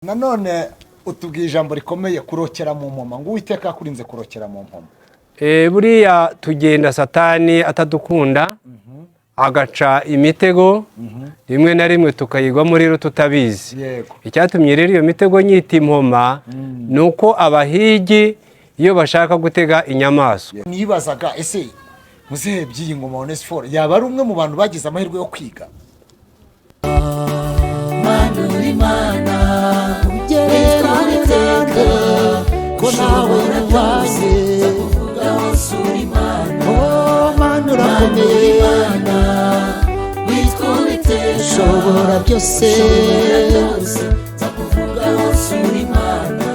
Nanone utubwiye ijambo rikomeye, kurokera mu mpoma, ngo Uwiteka yakurinze kurokera mu mpoma. Buriya tugenda Satani atadukunda, agaca imitego, rimwe na rimwe tukayigwamo rero tutabizi. Icyatumye rero iyo mitego nyita impoma ni uko abahigi iyo bashaka gutega inyamaswa. Nibazaga, ese muzehe Byiyingoma Onesphore yaba ari umwe mu bantu bagize amahirwe yo kwiga? Mana, uri Imana, witwa Uwiteka, ko nawe ubaye. Kuvuga hose uri Imana. Oh Mana, urakomeye. Imana, witwa Uwiteka, ushobora byose. Ushobora byose, nzakuvuga hose uri Imana.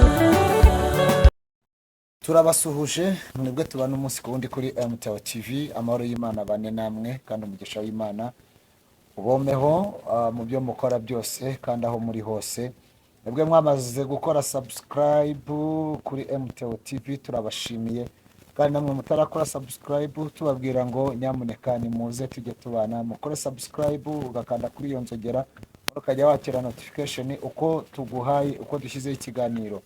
Turabasuhuje mwebwe tubana umunsi ku wundi kuri MTO TV. Amahoro y'Imana bane namwe, kandi umugisha w'Imana ubomeho mu byo mukora byose kandi aho muri hose. Mwebwe mwamaze gukora subscribe kuri MTO TV, turabashimiye, kandi namwe mutarakora subscribe tubabwira ngo nyamuneka nimuze tujye tubana, mukore subscribe, ugakanda kuri iyo nzogera, ukajya wakira notification uko tuguhaye, uko dushyizeho ikiganiro.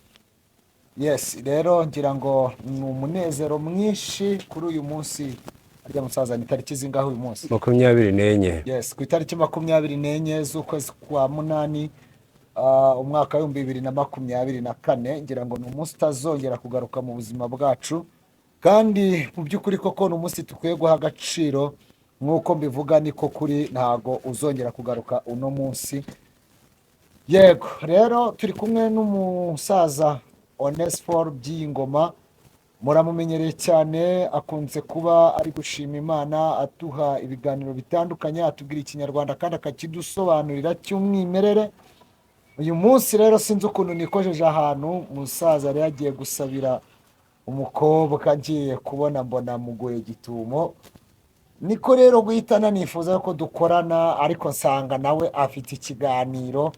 Yes, rero ngira ngo ni umunezero mwinshi kuri uyu munsi. Harya musaza, ni tariki zingahe uyu munsi? 24. Yes, ku itariki 24 z'ukwezi kwa munani, umwaka w'2024. Ngira ngo ni umunsi utazongera kugaruka mu buzima bwacu, kandi mu by'ukuri koko ni umunsi dukwiye guha agaciro. Nk'uko mbivuga niko kuri, ntago uzongera kugaruka uno munsi. Yego, rero turi kumwe n'umusaza Onesphore Byiyingoma, muramumenyereye cyane, akunze kuba ari gushima Imana, aduha ibiganiro bitandukanye, atubwira Ikinyarwanda kandi akakidusobanurira cy'umwimerere. Uyu munsi rero sinzi ukuntu nikojeje ahantu umusaza yari yagiye gusabira umukobwa, ngiye kubona mbona muguye gitumo. Niko rero guhita nifuza ko dukorana, ariko nsanga nawe afite ikiganiro,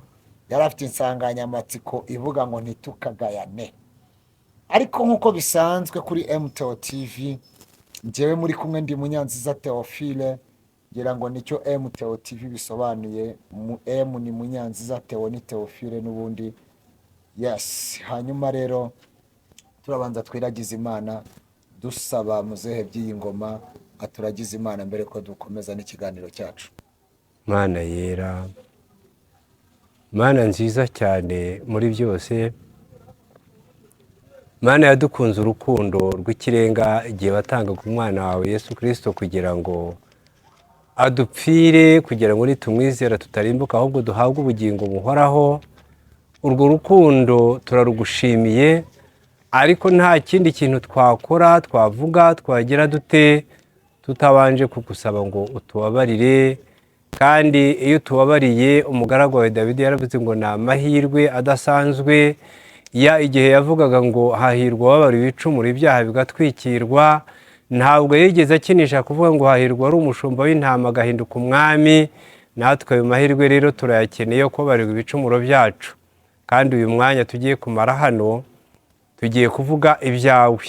yari afite insanganyamatsiko ivuga ngo "Ntitukagayane". Ariko nk'uko bisanzwe kuri MTO TV, njyewe muri kumwe ndi Munyanziza Theophile. Ngira ngo nicyo MTO TV bisobanuye. Mu M ni Munyanziza, Theo ni Theophile n'ubundi. Yes, hanyuma rero turabanza twiragize Imana, dusaba muzehe Byiyingoma aturagize Imana mbere ko dukomeza n'ikiganiro cyacu. Mana yera, Mana nziza cyane muri byose, Mana yadukunze urukundo rw'ikirenga igihe watangaga umwana wawe Yesu Kirisito kugira ngo adupfire, kugira ngo nitumwizera tutarimbuka ahubwo duhabwe ubugingo buhoraho. Urwo rukundo turarugushimiye, ariko nta kindi kintu twakora, twavuga, twagira dute tutabanje kugusaba ngo utubabarire. Kandi iyo utubabariye, umugaragu wawe Dawidi yaravuze ngo ni amahirwe adasanzwe. Ya igihe yavugaga ngo hahirwa ubabariwe ibicumuro, ibyaha bigatwikirwa, ntabwo yigeze akinisha kuvuga ngo hahirwa ari umushumba w'intama agahinduka umwami. Natwe ayo mahirwe rero turayakeneye yo kubabarirwa ibicumuro byacu. Kandi uyu mwanya tugiye kumara hano tugiye kuvuga ibyawe,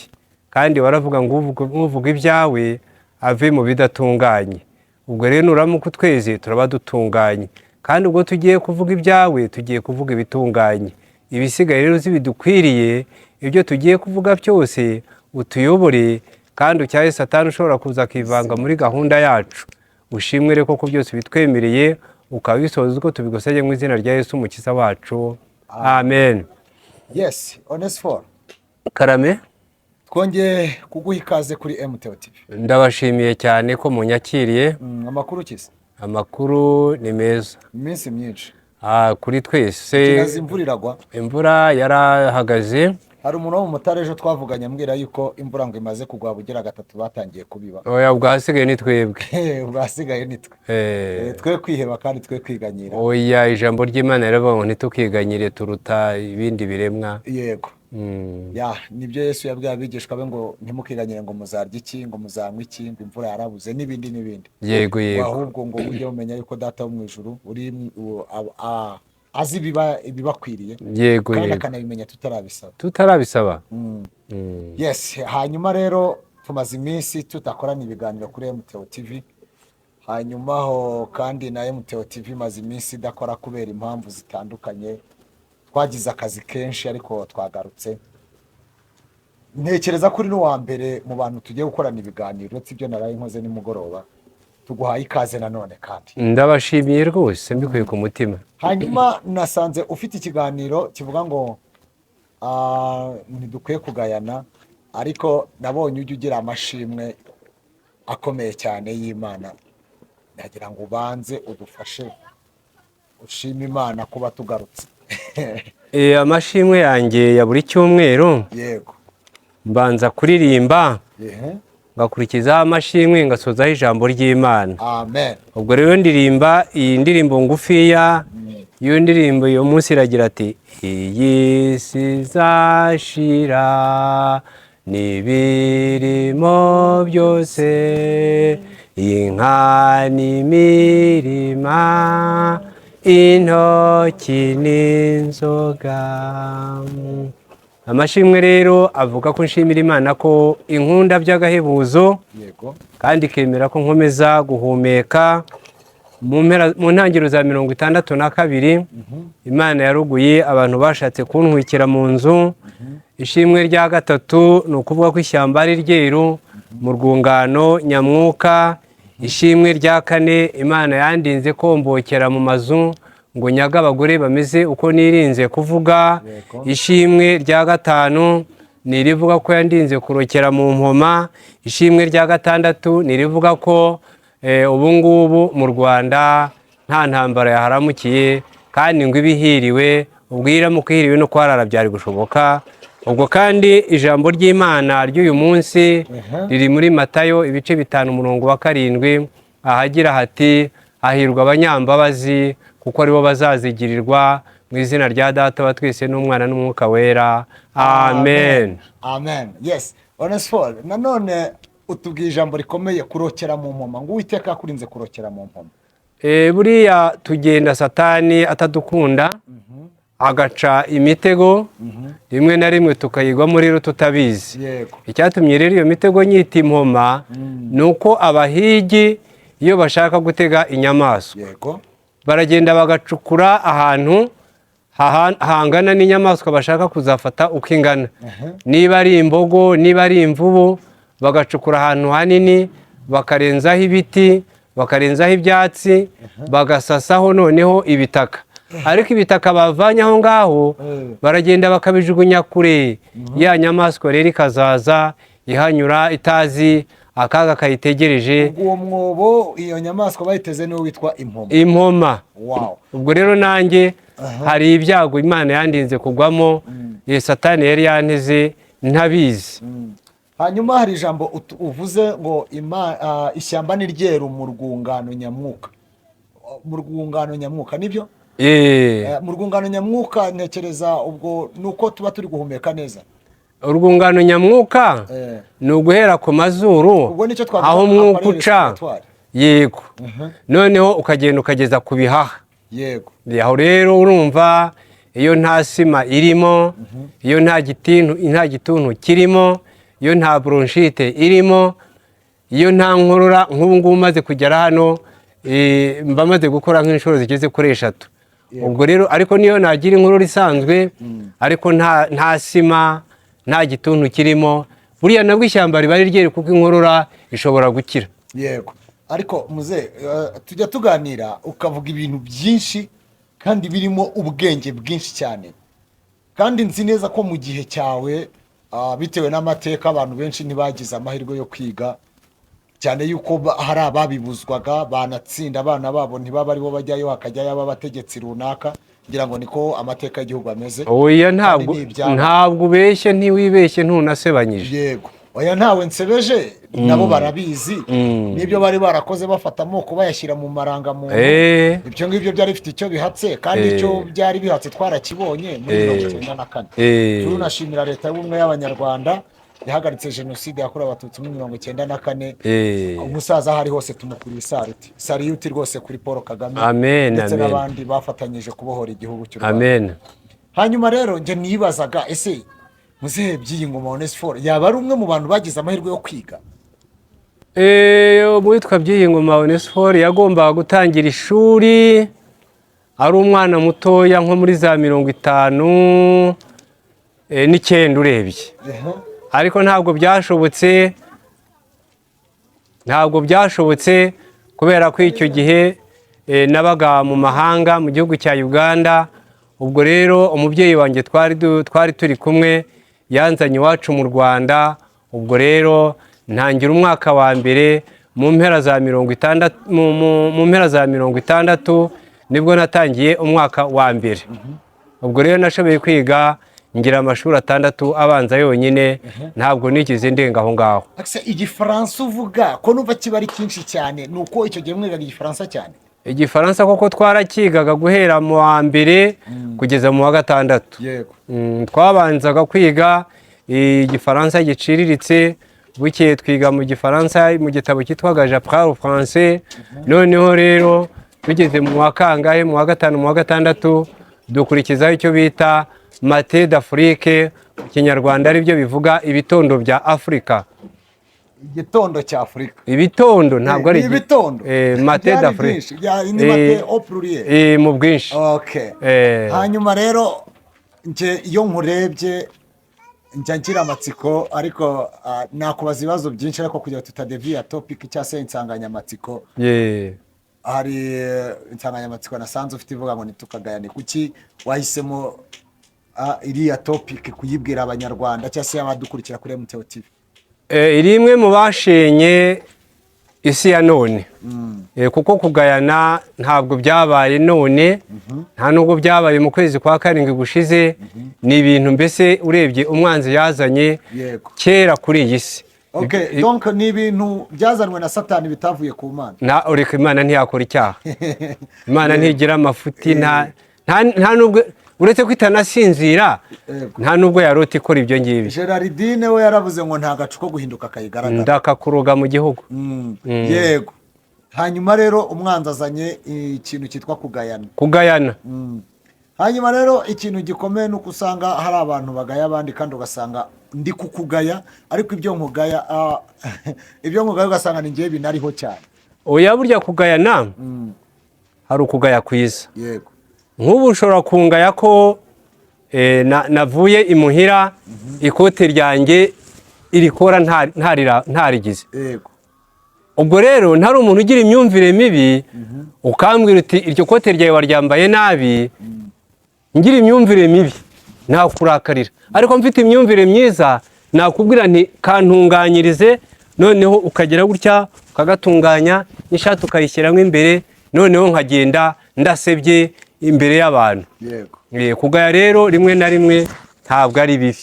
kandi waravuga ngo uvuga ibyawe ave mu bidatunganye. Ubwo rero nuramuka utweze turaba dutunganye, kandi ubwo tugiye kuvuga ibyawe tugiye kuvuga ibitunganye. Ibisigaye rero uzi bidukwiriye, ibyo tugiye kuvuga byose utuyobore, kandi ucyahe Satani ushobora kuza akivanga muri gahunda yacu. Ushimwe rero koko byose bitwemereye, ukaba bisoza uko tubigusabye mu izina rya Yesu Umukiza wacu, amen. Yes, Onesphore. Karame. Twongeye kuguha ikaze kuri MTO TV. Ndabashimiye cyane ko munyakiriye. Amakuru kiza? Amakuru ni meza. Iminsi myinshi. Kuri twese. Kinazi imvura iragwa? Imvura yarahagaze. Hari umuntu wo mu Mutara ejo twavuganye ambwira yuko imvura ngo imaze kugwa bugira gatatu, batangiye kubiba. Oya, ubwasigaye ni twebwe. Ubwasigaye ni twe. Twe kwiheba kandi twe kwiganyira. Oya, ijambo ry'Imana riravuga ngo ntitukiganyire, turuta ibindi biremwa. Yego. Ya, nibyo Yesu yabwiye abigishwa be ngo ntimukiganyire ngo muzarya iki, ngo muzanywa iki, ngo imvura yarabuze n'ibindi n'ibindi. Yego. Ngo Yego. ahubwo ngo mujye mumenya yuko Data wo mu ijuru uri azi ibibakwiriye kandi akanabimenya tutarabisaba. Tutarabisaba. Yes, hanyuma rero tumaze iminsi tudakorana ibiganiro kuri MTO TV. Hanyuma aho kandi na MTO TV imaze iminsi idakora kubera impamvu zitandukanye. Twagize akazi kenshi ariko twagarutse. Ntekereza ko uri n'uwa mbere mu bantu tugiye gukorana ibiganiro, uretse ibyo naraye nkoze nimugoroba. Tuguhaye ikaze nanone kandi. Ndabashimiye rwose mbikuye ku mutima. Hanyuma nasanze ufite ikiganiro kivuga ngo ntidukwiye kugayana, ariko nabonye ujya ugira amashimwe akomeye cyane y'Imana. Ndagira ngo ubanze udufashe ushime Imana kuba tugarutse. Amashimwe yanjye ya buri cyumweru, mbanza kuririmba, ngakurikizaho amashimwe, ngasozaho ijambo ry'Imana. Amen. Ubwo rero ndirimba iyi ndirimbo ngufiya. Iyo ndirimbo uyu munsi iragira ati: "Iyi si izashira n'ibirimo byose, inka n'imirima, intoki n'inzoga." Amashimwe rero avuga ko nshimira Imana ko inkunda by'agahebuzo, kandi ikemera ko nkomeza guhumeka. Mu ntangiriro za 62, Imana yaruguye abantu bashatse kuntwikira mu nzu. Ishimwe rya gatatu ni ukuvuga ko ishyamba ari ryeru mu rwungano nyamwuka. Ishimwe rya kane, Imana yandinze kombokera mu mazu ngo nyaga abagore bameze uko nirinze kuvuga. Ishimwe rya gatanu ni irivuga ko yandinze kurokera mu mpoma. Ishimwe rya gatandatu ni irivuga ko ubu ngubu mu Rwanda nta ntambara yaharamukiye, kandi ngo ibe ihiriwe. Ubwo iyo iramuka ihiriwe no kwarara byari gushoboka. Ubwo kandi ijambo ry'Imana ry'uyu munsi riri muri Matayo ibice 5 umurongo wa 7, ahagira hati: "Hahirwa abanyambabazi, kuko aribo bazazigirirwa." Mu izina rya Data wa twese n'Umwana n'Umwuka Wera, amen. Amen. Yes, Onesphore, nanone utubwiye ijambo rikomeye, kurokera mu mpoma, ngo Uwiteka yakurinze kurokera mu mpoma. Buriya tugenda Satani atadukunda, agaca imitego, rimwe na rimwe tukayigwamo rero tutabizi. Icyatumye rero iyo mitego nyita impoma ni uko abahigi iyo bashaka gutega inyamaswa, baragenda bagacukura ahantu hangana n'inyamaswa bashaka kuzafata uko ingana, niba ari imbogo, niba ari imvubu, bagacukura ahantu hanini, bakarenzaho ibiti, bakarenzaho ibyatsi, bagasasaho noneho ibitaka. Ariko ibitaka bavanye aho ngaho, baragenda bakabijugunya kure. Ya nyamaswa rero ikazaza ihanyura itazi akaga kayitegereje. Ubwo uwo mwobo iyo nyamaswa bayiteze niwo witwa impoma? Impoma. Ubwo rero nanjye hari ibyago Imana yandinze kugwamo, Satani yari yanteze ntabizi. Hanyuma hari ijambo uvuze ngo ishyamba ni ryeru mu rwungano nyamwuka. Mu rwungano nyamwuka, nibyo? Mu rwungano nyamwuka, ntekereza ubwo ni uko tuba turi guhumeka neza. Urwungano nyamwuka ni uguhera ku mazuru, Ubwo nicyo twavuga aho umwuka appareil uca. respiratoire. Yego, noneho ukagenda ukageza ku bihaha. Aho rero urumva iyo nta sima irimo, iyo nta gituntu kirimo, iyo nta bronchite irimo, iyo nta nkorora. Nk'ubu ngubu umaze kugera hano, mba maze gukora nk'inshuro zigeze kuri 3. Ubwo rero ariko niyo nagira inkorora isanzwe, ariko nta sima, nta gituntu kirimo, buriya nabwo ishyamba riba ari ryeru, kuko inkorora ishobora gukira. Yego, ariko muze tujya tuganira ukavuga ibintu byinshi kandi birimo ubwenge bwinshi cyane, kandi nzi neza ko mu gihe cyawe, bitewe n'amateka, abantu benshi ntibagize amahirwe yo kwiga, cyane yuko hari ababibuzwaga, banatsinda abana babo ntibaba aribo bajyayo, hakajyayo abategetsi runaka. Ngira ngo niko amateka y'igihugu ameze. Oya, Kandi ntabwo ni ibyabo. Ntabwo ubeshye, ntiwibeshye, ntunasebanyije. Yego, oya, ntawe nsebeje, nabo barabizi n'ibyo bari barakoze, bafata amoko bayashyira mu marangamuntu. Ibyo ngibyo byari bifite icyo bihatse, kandi icyo byari bihatse twarakibonye muri 94. Tunashimira Leta y'Ubumwe y'Abanyarwanda yahagaritse Jenoside yakorewe Abatutsi muri 94. Umusaza aho ari hose tumukuriye isaruti, salute rwose kuri Paul Kagame Amen, ndetse amen. n'abandi bafatanyije kubohora igihugu cy'u Rwanda. Amen. Hanyuma rero njye nibazaga, ese muzehe Byiyingoma Onesphore yaba ari umwe mu bantu bagize amahirwe yo kwiga? Uwitwa Byiyingoma Onesphore yagombaga gutangira ishuri. Ari umwana mutoya, nko muri za 59 urebye, ariko ntabwo byashobotse, ntabwo byashobotse kubera ko icyo gihe nabaga mu mahanga, mu gihugu cya Uganda. Ubwo rero umubyeyi wanjye twari turi kumwe yanzanye iwacu mu Rwanda. Ubwo rero ntangira umwaka wa mbere mu mpera za 60, mu mpera za 60 nibwo natangiye umwaka wa mbere. Ubwo rero nashoboye kwiga ngira amashuri atandatu abanza yonyine, ntabwo nigeze ndenga aho ngaho. Akse, igifaransa uvuga ko numva kiba ari cyinshi cyane, ni uko icyo gihe mwigaga igifaransa cyane? Igifaransa koko twarakigaga guhera mu wa mbere kugeza mu wa gatandatu. Twabanzaga kwiga igifaransa giciriritse, bukeye twiga mu gifaransa mu gitabo cyitwaga J'apprends français. Noneho rero tugeze mu wa kangahe, mu wa gatanu, mu wa gatandatu, dukurikizaho icyo bita Matins d'Afrique, mu Kinyarwanda aribyo bivuga ibitondo bya Afurika. Igitondo cya Afurika. Ibitondo ntabwo ari Ni ibitondo. Matins Byari d'Afrique. byinshi. Ni matin au pluriel. Mu bwinshi. Okay. Hanyuma rero nje iyo nkurebye njya ngira amatsiko, ariko nakubaza ibibazo byinshi, ariko kugira ngo tutadeviya topic cyangwa se insanganyamatsiko, hari insanganyamatsiko nasanze ufite ivuga ngo "Ntitukagayane". Kuki wahisemo iriya topic kuyibwira Abanyarwanda cyangwa se abadukurikira kuri MTO TV? Iri imwe mu bashenye isi ya none. Kuko kugayana ntabwo byabaye none, nta nubwo byabaye mu kwezi kwa karindwi gushize. Ni ibintu mbese urebye umwanzi yazanye kera kuri iyi si. Okay, donc ni ibintu byazanwe na Satani, bitavuye ku Mana. Na ureka, Imana ntiyakora icyaha, Imana ntigira amafuti, nta nubwo, uretse ko itanasinzira, nta nubwo yarota ikora ibyo ngibyo. Gerardine we yaravuze ngo nta gacu ko guhinduka kayigaragara. Ndakakuroga mu gihugu. Yego. Hanyuma rero umwanzi azanye ikintu cyitwa kugayana. Kugayana. Hanyuma rero ikintu gikomeye ni uko usanga hari abantu bagaya abandi, kandi ugasanga ndi kukugaya, ariko ibyo nkugaya ugasanga ni ngewe binariho cyane. Oya, burya kugayana hari ukugaya kwiza. Nk'ubu ushobora kungaya ko navuye imuhira ikote ryanjye irikora ntarigize. Ubwo rero ntari umuntu ugira imyumvire mibi, ukambwira uti iryo kote ryawe waryambaye nabi, ngira imyumvire mibi nakurakarira, ariko mfite imyumvire myiza nakubwira nti kantunganyirize, noneho ukagera gutya ukagatunganya n'ishati ukayishyiramo imbere, noneho nkagenda ndasebye imbere y'abantu. Kugaya rero rimwe na rimwe ntabwo ari bibi.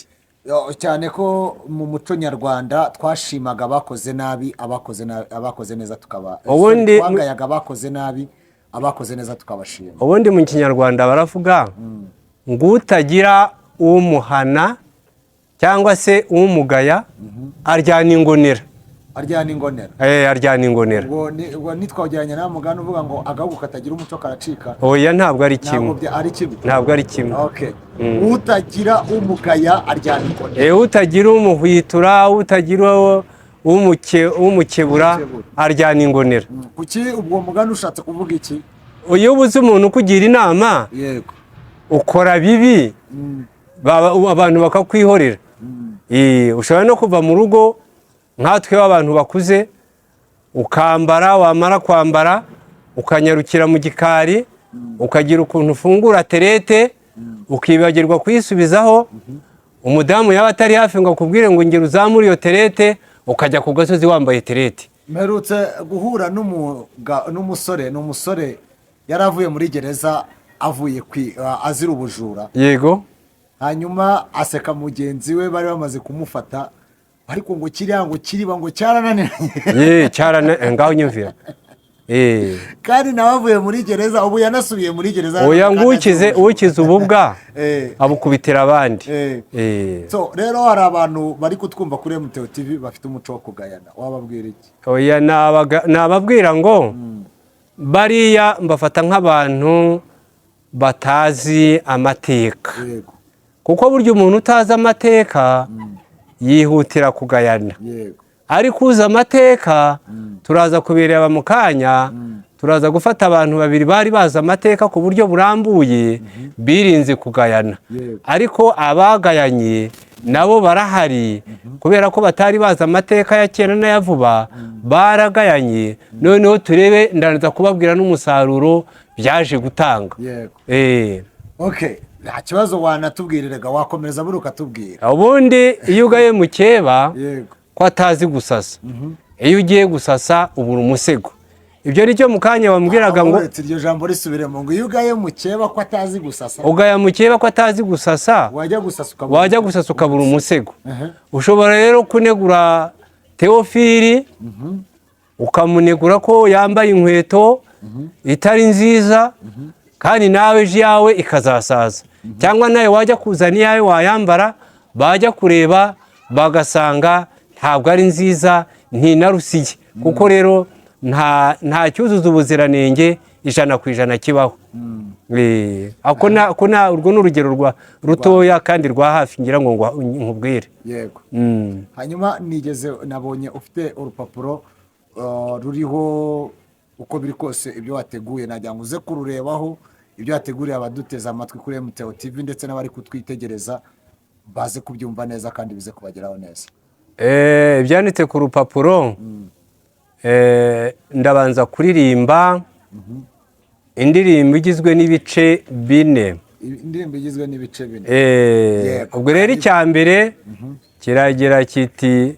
Yo, cyane ko mu muco nyarwanda twashimaga abakoze nabi, abakoze nabi, abakoze neza tukaba twagayaga abakoze nabi, abakoze neza tukabashima. Ubundi mu Kinyarwanda baravuga ngo utagira umuhana cyangwa se umugaya aryana ingonera. Aryana ingonera. Aryana ingonera. Ubwo ntitwagereranya nawe mugani uvuga ngo agahugu katagira umuco karacika? Oya, ntabwo ari Ntabwo kimwe. Ari kimwe. Ntabwo ari kimwe. Okay, utagira umugaya aryana ingonera. Utagira umuhwitura, utagira umukebura Umukebura. aryana ingonera. Kuki ubwo mugani ushatse kuvuga iki? Iyo ubuze umuntu ukugira inama, ukora bibi, abantu bakakwihorera. Ushobora no kuva mu rugo nkatwe w'abantu bakuze, ukambara, wamara kwambara ukanyarukira mu gikari, ukagira ukuntu ufungura terete, ukibagirwa kuyisubizaho. Umudamu yaba atari hafi ngo akubwire ngo ngera uzamure iyo terete, ukajya ku gasozi wambaye terete. Mperutse guhura n'umusore, ni umusore yari avuye muri gereza, avuye azira ubujura. Hanyuma aseka mugenzi we bari bamaze kumufata, ariko ngo kiriya ngo kiriba ngo cyarananiranye. Ye, cyarana ngaho nyumvira. Kandi nawe avuye muri gereza, ubu yanasubiye muri gereza. Oya, Kandi ngo ukize azira ubujura. Ukize ububwa abukubitira abandi. So rero hari abantu bari kutwumva kuri MTO TV bafite umuco wo kugayana, wababwira iki? Oya, nababwira ngo bariya mbafata nk'abantu batazi amateka, kuko burya umuntu utazi amateka yihutira kugayana. Ariko uzi amateka, turaza kubireba mu kanya. Turaza gufata abantu babiri bari bazi amateka ku buryo burambuye, birinze kugayana. Ariko abagayanye nabo barahari, kubera ko batari bazi amateka ya kera n'aya vuba, baragayanye. Noneho turebe, ndaza kubabwira n'umusaruro byaje gutanga. Okay, nta kibazo, wanatubwiriraga, wakomereza buri ukatubwira. Ubundi iyo ugaye mukeba ko atazi gusasa, iyo ugiye gusasa ubura umusego. Ibyo ni cyo mu kanya wambwiraga ngo Uretse iryo jambo risubiremo, ngo iyo ugaye mukeba ko atazi gusasa. Ugaya mukeba ko atazi gusasa, wajya gusasa ukabura wajya gusasa ukabura umusego. Ushobora rero kunegura Teofili, ukamunegura ko yambaye inkweto itari nziza, kandi nawe ejo iyawe ikazasaza, cyangwa nawe wajya kuzana iyawe wayambara, bajya kureba bagasanga ntabwo ari nziza, ntinarusiye. Kuko rero nta cyuzuzo ubuziranenge 100% kibaho. Ako urwo ni urugero rwa rutoya kandi rwa hafi ngira ngo nkubwire. Hanyuma nigeze nabonye ufite urupapuro ruriho uko biri kose ibyo wateguye. Nagira ngo uze kururebaho, ibyo wateguriye abaduteze amatwi kuri MTO TV ndetse n'abari kutwitegereza, baze kubyumva neza kandi bize kubageraho neza. Ibyanditse ku rupapuro, ndabanza kuririmba indirimbo igizwe n'ibice bine. Indirimbo igizwe n'ibice bine. Ubwo rero icya mbere kiragira kiti: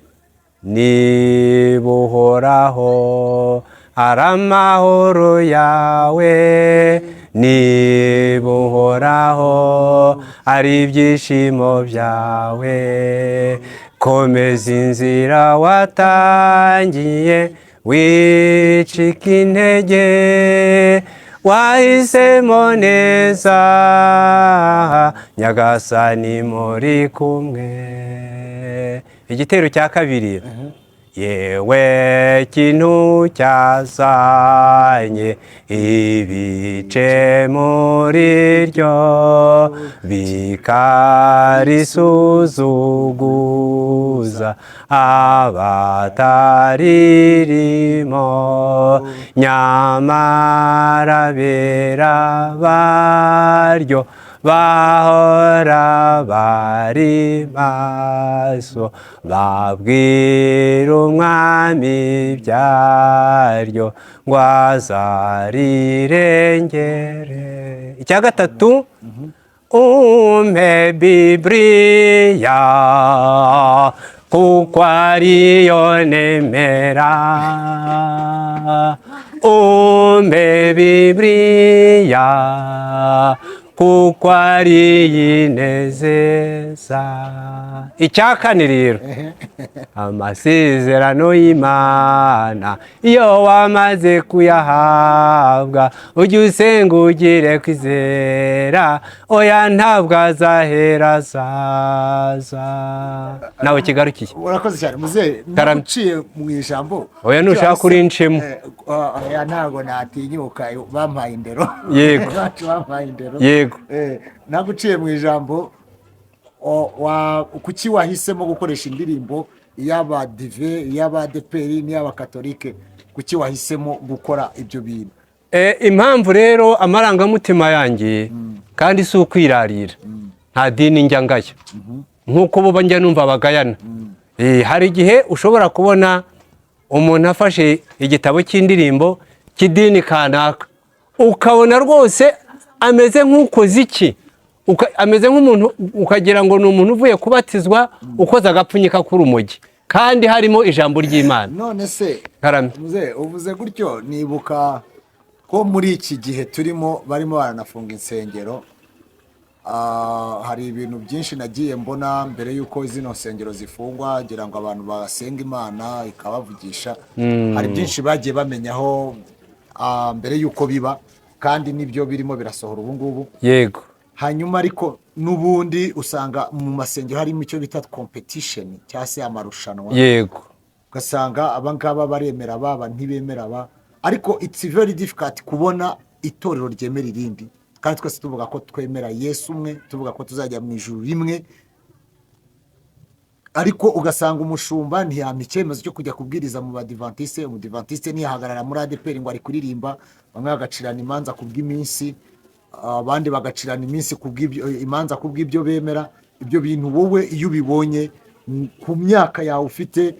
"Niba Uhoraho ari amahoro yawe, niba Uhoraho ari ibyishimo byawe, komeza inzira watangiye, wicika intege, wahisemo neza, Nyagasani muri kumwe." Igitero cya kabiri: "Yewe kintu cyazanye ibice muri ryo, bikarisuzuguza abataririmo, nyamara bera baryo bahora bari maso, babwira Umwami ibyaryo ngo azarirengere." Icya gatatu: "Umpe Bibiliya kuko ariyo nemera, umpe Bibiliya kuko ari inezeza." Icya kane rero: "Amasezerano y'Imana iyo wamaze kuyahabwa, ujye usenga ugire kwizera, oya ntabwo azahera azaza." Nawe kigarukiye. Urakoze cyane, muzehe. Karame. Uciye mu ijambo. Oya, nushaka urinshemo. Oya, ntabwo natinyuka, bampaye indero. Bacu bampaye indero. Ntabwo uciye mu ijambo. Kuki wahisemo gukoresha indirimbo iy'Abadive, iy'Abadeperi n'iy'Abakatolike? Kuki wahisemo gukora ibyo bintu? Impamvu rero, amarangamutima yanjye, kandi si ukwirarira, nta dini njya ngaya nk'uko bo njya numva bagayana. Hari igihe ushobora kubona umuntu afashe igitabo cy'indirimbo cy'idini kanaka, ukabona rwose ameze nk'ukoze iki, ameze nk'umuntu, ukagira ngo ni umuntu uvuye kubatizwa ukoze agapfunyika k'urumogi, kandi harimo ijambo ry'Imana. None se, Karame. muzehe, uvuze gutyo nibuka ko muri iki gihe turimo barimo baranafunga insengero. Hari ibintu byinshi nagiye mbona mbere y'uko zino nsengero zifungwa, ngira ngo abantu basenga Imana ikabavugisha. Hari byinshi bagiye bamenyaho mbere y'uko biba, kandi nibyo birimo birasohora ubu ngubu. Hanyuma ariko n'ubundi usanga mu masengero harimo icyo bita competition cyangwa se amarushanwa. Ugasanga abangaba baremera, baba ntibemera aba, ariko it's very difficult kubona itorero ryemera irindi, kandi twese tuvuga ko twemera Yesu umwe, tuvuga ko tuzajya mu ijuru rimwe. Ariko ugasanga umushumba ntiyampa icyemezo cyo kujya kubwiriza mu badivantiste, umudivantiste ntiyahagarara muri ADEPR ngo ari kuririmba. Bamwe bagacirana imanza ku bw'iminsi, abandi bagacirana iminsi ku bw'ibyo, imanza ku bw'ibyo bemera. Ibyo bintu wowe iyo ubibonye, ku myaka yawe ufite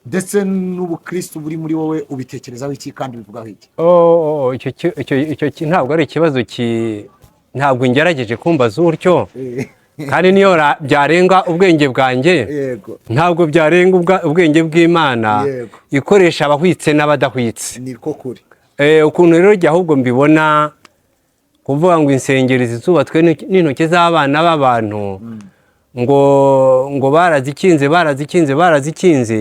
ndetse n'ubukristo buri muri wowe, ubitekerezaho iki kandi bivugaho iki? Oh, icyo ntabwo ari ikibazo ntabwo ngerageje kumbaza utyo, kandi niyo byarenga ubwenge bwanjye, ntabwo byarenga ubwenge bw'Imana ikoresha abahwitse n'abadahwitse. Niko kuri. Ukuntu rero jya ahubwo mbibona, kuvuga ngo insengero zubatswe n'intoki z'abana b'abantu, ngo barazikinze, barazikinze, barazikinze,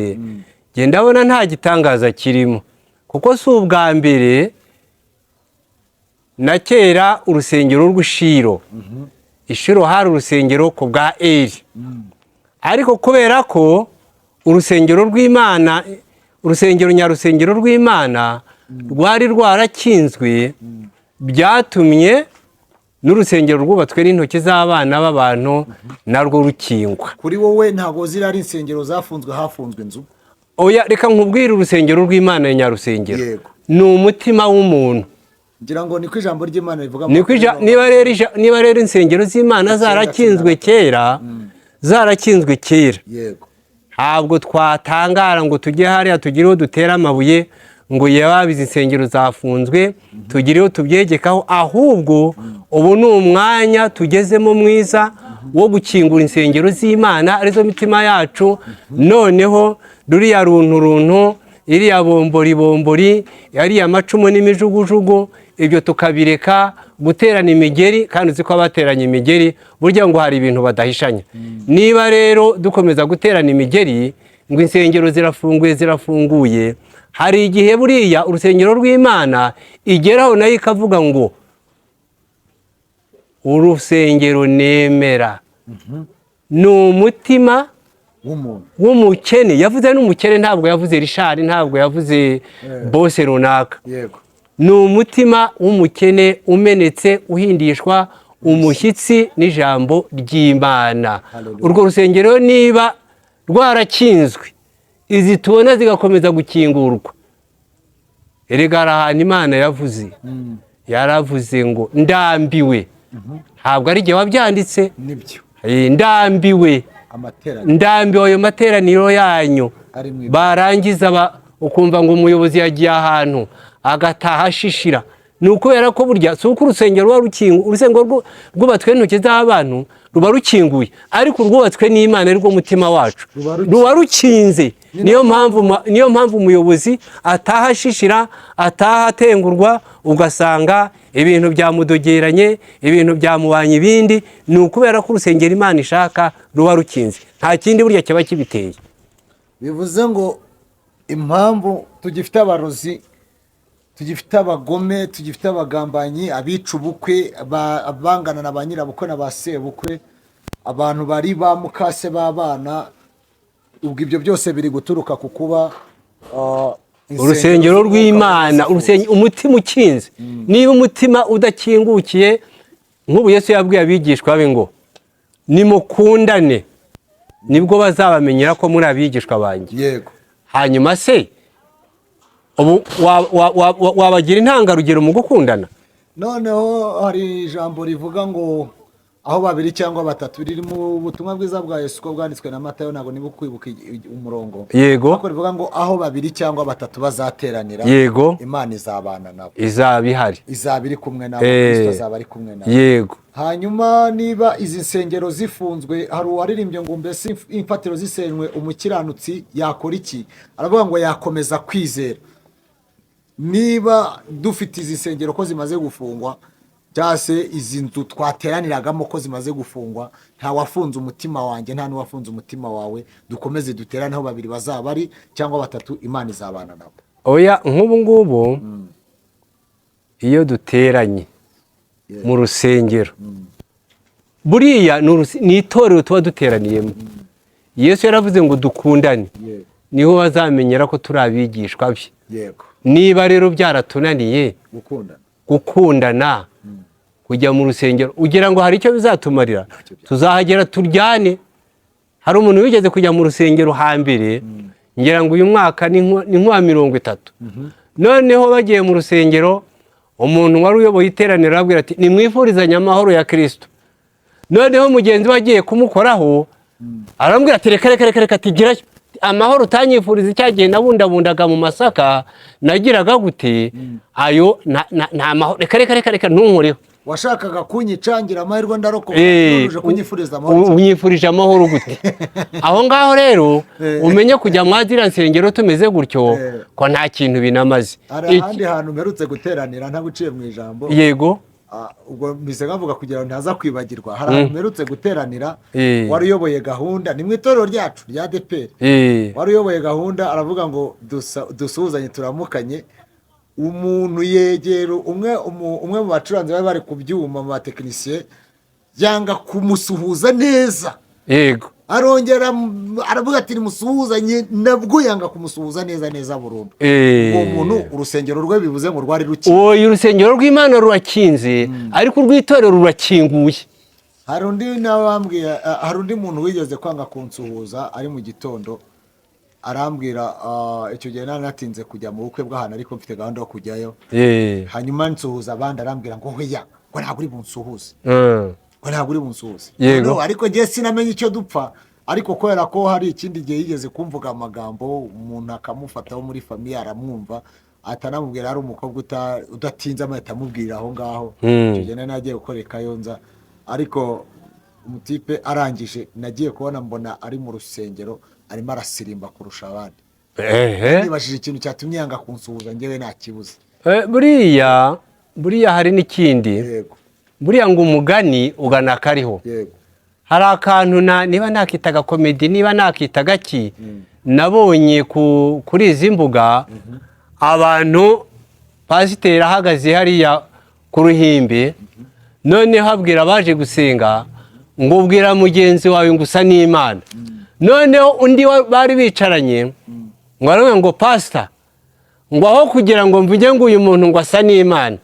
njye ndabona nta gitangaza kirimo, kuko si ubwa mbere. Na kera urusengero rw'Ishiro, Ishiro hari urusengero ku bwa Eri, ariko kubera ko urusengero rw'Imana, urusengero nyarusengero rw'Imana rwari rwarakinzwe, byatumye n'urusengero rwubatswe n'intoki z'abana b'abantu narwo rukingwa. Kuri wowe ntabwo ziriya ari insengero zafunzwe, hafunzwe inzu? Oya, reka nkubwire, urusengero rw'Imana nyarusengero ni umutima w'umuntu. Ngira ngo niko ijambo ry'Imana rivuga. Niko niba rero insengero z'Imana zarakinzwe kera, zarakinzwe kera, ntabwo twatangara ngo tujye hariya tugire uwo dutera amabuye ngo yababize insengero zafunzwe, tugire uwo tubyegekaho. Ahubwo ubu ni umwanya tugezemo mwiza wo gukingura insengero z'Imana, arizo mitima yacu. Noneho ruriya runtu runtu, iriya bombori bombori, ariya macumu n'imijugujugu, ibyo tukabireka, guterana imigeri. Kandi uzi ko abateranye imigeri burya ngo hari ibintu badahishanya. Niba rero dukomeza guterana imigeri ngo insengero zirafunguye, zirafunguye, hari igihe buriya urusengero rw'Imana igeraho nayo ikavuga ngo urusengero nemera ni umutima w'umuntu w'umukene. Yavuze n'umukene, ntabwo yavuze Rishari, ntabwo yavuze bose runaka. Ni umutima w'umukene umenetse, uhindishwa umushyitsi n'ijambo ry'Imana. Hallelujah. Urwo rusengero niba rwarakinzwe, izi tubona zigakomeza gukingurwa, erega hari ahantu Imana yavuze, yaravuze ngo ndambiwe. Ntabwo ari igihe wabyanditse. Nibyo. Ndambiwe amateraniro, ndambiwe ayo materaniro yanyu. Ari mu Barangiza ukumva ngo umuyobozi yagiye ahantu agataha ashishira. Ni ukubera ko burya si uko urusengero ruba rukinguye. Urusengero rwubatswe n'intoki z'abantu ruba rukinguye, ariko urwubatswe n'Imana ari rwo mutima wacu Ruba rukinze. Ruba rukinze. Niyo mpamvu umuyobozi ataha ashishira, ataha atengurwa, ugasanga ibintu byamudogeranye, ibintu byamubanye ibindi. Ni ukubera ko urusengero Imana ishaka ruba rukinze, nta kindi burya kiba kibiteye. Bivuze ngo impamvu tugifite abarozi, tugifite abagome, tugifite abagambanyi, abica ubukwe, abangana na ba nyirabukwe na ba sebukwe, abantu bari ba mukase b'abana, ubwo ibyo byose biri guturuka ku kuba urusengero z'umwuka rw'Imana zifunze. Umutima ukinze. Niba umutima udakingukiye, nk'ubu Yesu yabwiye abigishwa be ngo nimukundane nibwo bazabamenyera ko muri abigishwa banjye. Hanyuma se ubu wabagira intangarugero mu gukundana? Noneho hari ijambo rivuga ngo aho babiri cyangwa batatu, riri mu butumwa bwiza bwa Yesu uko bwanditswe na Matayo, ntabwo niba kwibuka umurongo, ariko rivuga ngo aho babiri cyangwa batatu bazateranira, Imana izabana nabo. Izaba ihari. Izaba iri kumwe nabo. Kristo azaba ari kumwe nabo. Hanyuma niba izi nsengero zifunzwe, hari uwaririmbye ngo mbese imfatiro zisenywe umukiranutsi yakora iki? Aravuga ngo yakomeza kwizera. Niba dufite izi nsengero ko zimaze gufungwa, cyangwa se izi nzu twateraniragamo ko zimaze gufungwa, nta wafunze umutima wanjye, nta n'uwafunze umutima wawe. Dukomeze duterane, aho babiri bazaba bari cyangwa batatu, Imana izabana nabo. Oya, nk'ubu ngubu iyo duteranye mu rusengero, buriya ni itorero tuba duteraniyemo. Yesu yaravuze ngo dukundane, niho bazamenyera ko turi abigishwa be. Niba rero byaratunaniye gukundana, gukundana, kujya mu rusengero ugira ngo hari icyo bizatumarira? Tuzahagera turyane. Hari umuntu wigeze kujya mu rusengero hambere, ngira ngo uyu mwaka ni nka 30. Noneho bagiye mu rusengero, umuntu wari uyoboye iteraniro arabwira ati: "Nimwifurizanye amahoro ya Kirisito." Noneho mugenzi we agiye kumukoraho, arambwira ati: "Reka, reka, reka, reka." Ati: "Gerayo amahoro utanyifuriza cya gihe nabundabundaga mu masaka, nagiraga gute ayo nta mahoro. Reka, reka, reka, reka, ntunkoreho." Washakaga kunyicangira amahirwe ndarokoka, none uje kunyifuriza amahoro. Unyifurije amahoro gute aho ngaho? Rero umenye kujya mwa ziriya nsengero tumeze gutyo ko nta kintu binamaze. Hari ahandi hantu mperutse guteranira, ntaguciye mu ijambo. Yego. Ubwo mpise nkavuga kugira ngo ntaza kwibagirwa. Hari ahantu mperutse guteranira, wari uyoboye gahunda, ni mu itorero ryacu rya ADEPR, wari uyoboye gahunda aravuga ngo dusuhuzanye, turamukanye. Umuntu yegera umwe umwe mu bacuranzi bari bari ku byuma, mu batekinisiye, yanga kumusuhuza neza. Arongera aravuga ati: "Nimusuhuzanye." Nabwo yanga kumusuhuza neza neza burundu. Uwo muntu urusengero rwe bivuze ngo rwari rukinze. Uwo urusengero rw'Imana rurakinze, ariko urw'itorero rurakinguye. Hari undi nawe wambwiye, hari undi muntu wigeze kwanga kunsuhuza ari mu gitondo, arambwira, icyo gihe nari natinze kujya mu bukwe bw'ahantu ariko mfite gahunda yo kujyayo. Hanyuma nsuhuza abandi, arambwira ngo: "Hoya," ngo, "ntabwo uri bunsuhuze," ngo, "ntabwo uri bunsuhuze." Noneho ariko njye sinamenye icyo dupfa, ariko kubera ko hari ikindi gihe yigeze kumvuga amagambo, umuntu akamufataho muri famille aramwumva, atanamubwira, hari umukobwa udatinze amahita amubwira aho ngaho. Icyo gihe nari nagiye gukora i Kayonza, ariko umutipe arangije nagiye kubona mbona ari mu rusengero arimo arasirimba kurusha abandi. Nibajije ikintu cyatumye yanga kunsuhuza, njyewe ntakibuze. Buriya hari n'ikindi. Buriya ngo umugani ugana akariho. Hari akantu niba nakita comedy, niba nakita gaki, nabonye kuri izi mbuga, abantu, pasiteri ahagaze hariya ku ruhimbi, noneho abwira abaje gusenga ngo: "Ubwira mugenzi wawe ngo usa n'Imana." Noneho undi bari bicaranye ngo aravuga ngo: "Pasita," ngo, "aho kugira ngo mvuge ngo uyu muntu ngo asa n'Imana,"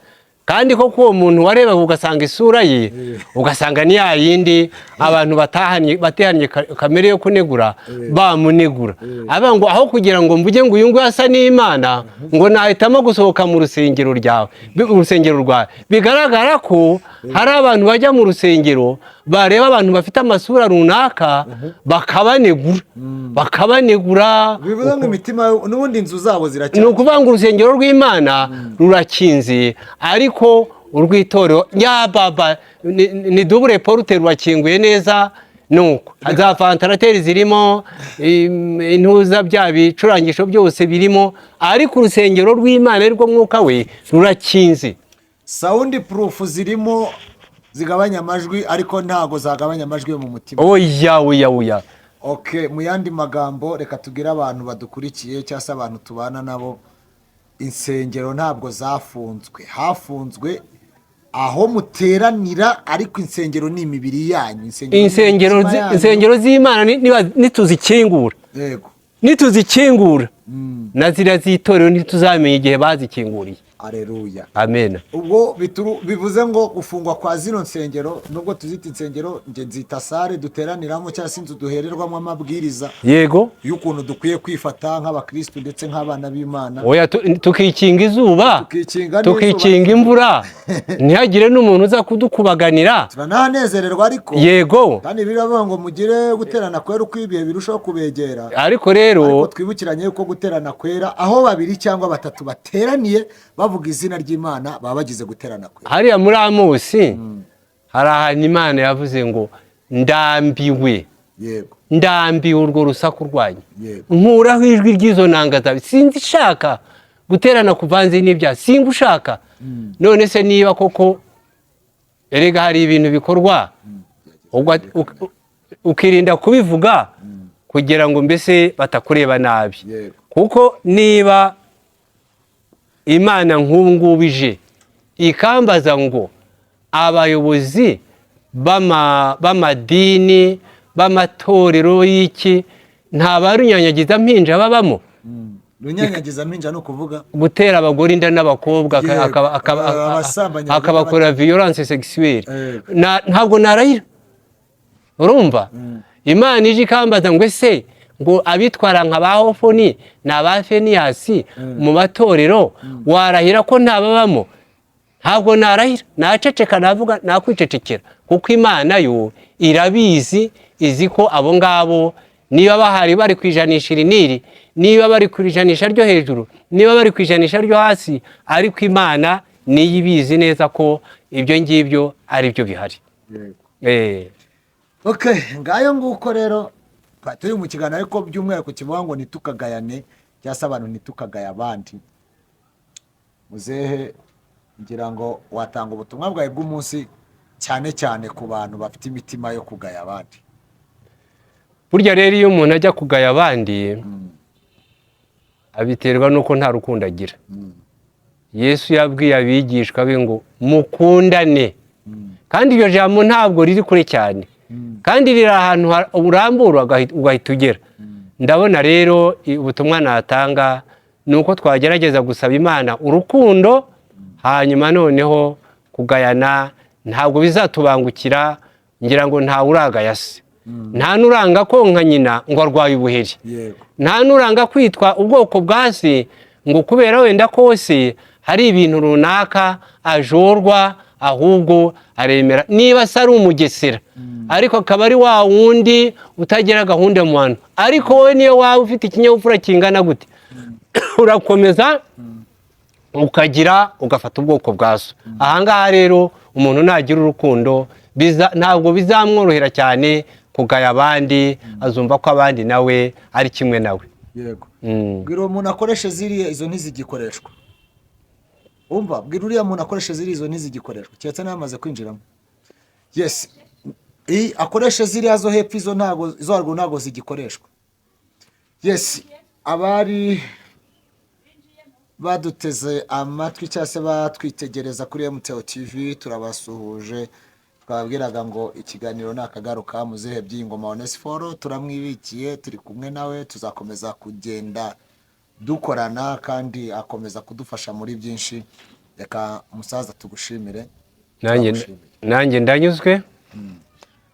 kandi koko uwo muntu warebaga ugasanga isura ye, ugasanga ni ya yindi abantu batahanye, batihannye kamere yo kunegura, bamunegura. Avuga ngo: "Aho kugira ngo mvuge ngo uyu nguyu asa n'Imana," ngo, "nahitamo gusohoka mu rusengero ryawe, urusengero rwawe." Bigaragara ko hari abantu bajya mu rusengero, bareba abantu bafite amasura runaka, bakabanegura, bakabanegura. Bivuze ngo imitima n'ubundi inzu zabo Ni ziracyari ukuvuga ngo urusengero rw'Imana rurakinze, ariko urw'itorero ya baba ni double porte, rurakinguye neza. Nuko za ventilateur zirimo, intuza, bya bicurangisho byose birimo, ariko urusengero rw'Imana arirwo mwuka we rurakinze. Sound proof zirimo zigabanya amajwi, ariko ntago zagabanya amajwi yo mu mutima. Oya, oya, oya. Okay, mu yandi magambo, reka tubwire abantu badukurikiye cyangwa se abantu tubana nabo, insengero ntabwo zafunzwe, hafunzwe aho muteranira, ariko insengero ni imibiri yanyu, insengero ni Insengero imitima yanyu. Insengero z'Imana nituzikingura, nituzikingura na ziriya z'itorero, ntituzamenya igihe bazikinguriye. Aleluya. Amen. Ubwo bivuze ngo gufungwa kwa zino nsengero, nubwo tuzita insengero, njye nzita salle duteraniramo cyangwa se inzu duhererwamo amabwiriza y'ukuntu dukwiye kwifata nk'abakirisitu ndetse nk'abana b'Imana. Oya, tukikinga izuba, Tukikinga n'izuba. tukikinga imvura, ntihagire n'umuntu uza kudukubaganira. Turananezererwa ariko. Kandi biravuga ngo mugire guterana kwera uko ibihe birushaho kubegera. Ariko rero Ariko twibukiranye yuko guterana kwera, aho babiri cyangwa batatu bateraniye bavuga izina ry'Imana, baba bagize guterana kwera. Hariya muri Amosi hari ahantu Imana yavuze ngo: "Ndambiwe, ndambiwe urwo rusaku rwanyu, nkuraho ijwi ry'izo nanga zawe, sinzi ishaka guterana kuvanze n'ibyaha, singa ushaka." None se niba koko, erega hari ibintu bikorwa ukirinda kubivuga kugira ngo mbese batakureba nabi. Kuko niba Imana nk'ubu ngubu ije ikambaza ngo abayobozi b'amadini, b'amatorero y'iki, nta barunyanyagiza mpinja babamo? Runyanyagiza mpinja ni ukuvuga? Gutera abagore inda n'abakobwa, Abasambanya abagore. Akabakora violence sexuelle. Yego. Ntabwo narayira, urumva. Imana ije ikambaza ngo ese ngo abitwara nka ba Hofoni ni aba Feniyasi mu matorero, warahira ko ntababamo? Ntabwo narahira, naceceka, navuga nakwicecekera, kuko Imana yo irabizi, izi ko abo ngabo niba bahari bari ku ijanisha iri n'iri, niba bari ku ijanisha ryo hejuru, niba bari ku ijanisha ryo hasi, ariko Imana niyo ibizi neza ko ibyo ngibyo ari byo bihari. Okay, ngayo nguko rero twari turi mu kiganiro, ariko by'umwihariko kivuga ngo ntitukagayane, cyangwa se abantu ntitukagaye abandi. Muzehe, ngira ngo watanga ubutumwa bwawe bw'umunsi, cyane cyane ku bantu bafite imitima yo kugaya abandi. Burya rero iyo umuntu ajya kugaya abandi, abiterwa n'uko nta rukundo agira. Yesu yabwiye abigishwa be ngo mukundane, kandi iryo jambo ntabwo riri kure cyane, kandi riri ahantu urambura ugahita ugera. Ndabona rero ubutumwa natanga ni uko twagerageza gusaba Imana urukundo, hanyuma noneho kugayana ntabwo bizatubangukira. Ngira ngo ntawe uragaya se, nta n'uranga konka nyina ngo arwaye ubuheri, nta n'uranga kwitwa ubwoko bwa se ngo kubera wenda kose hari ibintu runaka ajorwa, ahubwo aremera niba se ari umugesera, ariko akaba ari wa wundi utagira gahunda mu bantu. Ariko wowe niyo waba ufite ikinyabupfura kingana gute, urakomeza ukagira ugafata ubwoko bwa so. Ahangaha rero umuntu nagira urukundo, ntabwo bizamworohera cyane kugaya abandi, azumva ko abandi nawe ari kimwe nawe. Bwira uwo muntu akoreshe ziriya, izo ntizigikoreshwa. Umva, bwira uriya muntu akoreshe ziriya, izo ntizigikoreshwa, keretse n'amaze kwinjiramo. Yes, akoreshe ziriya zo hepfo, izo ntago, izo haruguru ntago zigikoreshwa. Yes, abari baduteze amatwi cyangwa se batwitegereza kuri MTO TV, turabasuhuje. Twababwiraga ngo ikiganiro ni akagaruka. Muzehe Byiyingoma Onesphore turamwibikiye, turi kumwe nawe, tuzakomeza kugenda dukorana kandi akomeza kudufasha muri byinshi. Reka musaza tugushimire. Turagushimiye. Nanjye ndanyuzwe.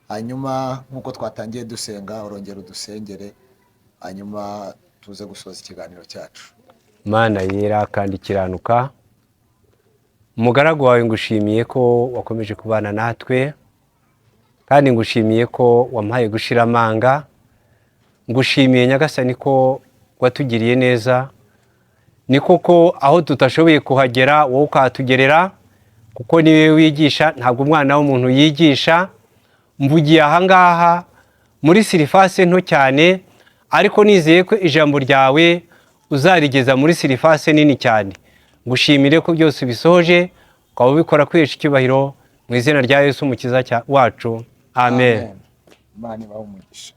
Hanyuma nk'uko twatangiye dusenga, urongera udusengere, hanyuma tuze gusoza ikiganiro cyacu. Mana yera kandi ikiranuka, umugaragu wawe ngushimiye ko wakomeje kubana natwe, kandi ngushimiye ko wampaye gushira amanga. Ngushimiye Nyagasani ko watugiriye neza. Ni koko aho tutashoboye kuhagera wowe ukahatugerera, kuko niwe wigisha, ntabwo umwana w'umuntu yigisha. Mvugiye ahangaha muri surface nto cyane, ariko nizeye ko ijambo ryawe uzarigeza muri surface nini cyane. Ngushimire ko byose ubisohoje, ukaba ubikora kwihesha icyubahiro, mu izina rya Yesu Umukiza wacu, amen. Imana ibahe umugisha.